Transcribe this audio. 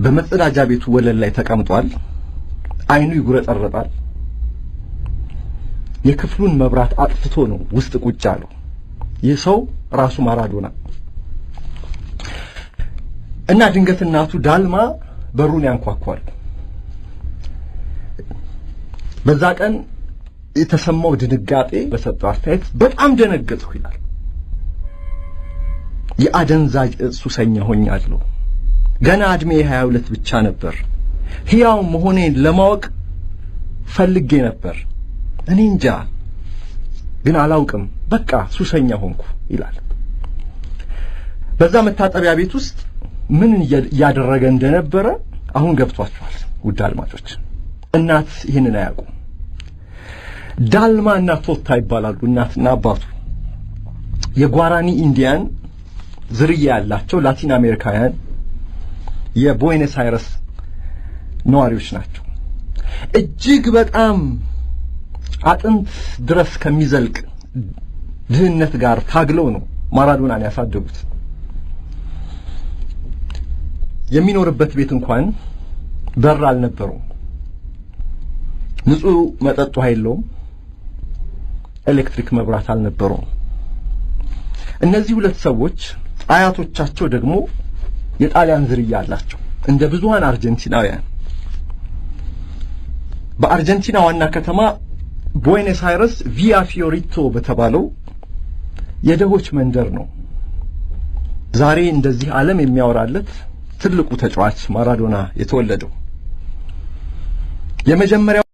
በመጸዳጃ ቤቱ ወለል ላይ ተቀምጧል። አይኑ ይጉረጠረጣል። የክፍሉን መብራት አጥፍቶ ነው ውስጥ ቁጭ ያለው። ይህ ሰው ራሱ ማራዶና እና ድንገት እናቱ ዳልማ በሩን ያንኳኳል። በዛ ቀን የተሰማው ድንጋጤ በሰጠው አስተያየት በጣም ደነገጥኩ ይላል። የአደንዛዥ እጽ ሱሰኛ ሆኛለሁ። ገና እድሜ 22 ብቻ ነበር። ሕያው መሆኔን ለማወቅ ፈልጌ ነበር። እኔ እንጃ ግን አላውቅም፣ በቃ ሱሰኛ ሆንኩ ይላል። በዛ መታጠቢያ ቤት ውስጥ ምን እያደረገ እንደነበረ አሁን ገብቷቸዋል። ውድ አድማጮች፣ እናት ይህንን አያውቁም። ዳልማ እና ቶታ ይባላሉ እናትና አባቱ። የጓራኒ ኢንዲያን ዝርያ ያላቸው ላቲን አሜሪካውያን የቦይነስ አይረስ ነዋሪዎች ናቸው። እጅግ በጣም አጥንት ድረስ ከሚዘልቅ ድህነት ጋር ታግለው ነው ማራዶናን ያሳደጉት። የሚኖርበት ቤት እንኳን በር አልነበረውም። ንጹህ መጠጥ ውሃ የለውም። ኤሌክትሪክ መብራት አልነበረውም። እነዚህ ሁለት ሰዎች አያቶቻቸው ደግሞ የጣሊያን ዝርያ አላቸው እንደ ብዙሃን አርጀንቲናውያን። በአርጀንቲና ዋና ከተማ ቦይነስ አይረስ ቪያ ፊዮሪቶ በተባለው የደሆች መንደር ነው ዛሬ እንደዚህ ዓለም የሚያወራለት ትልቁ ተጫዋች ማራዶና የተወለደው። የመጀመሪያው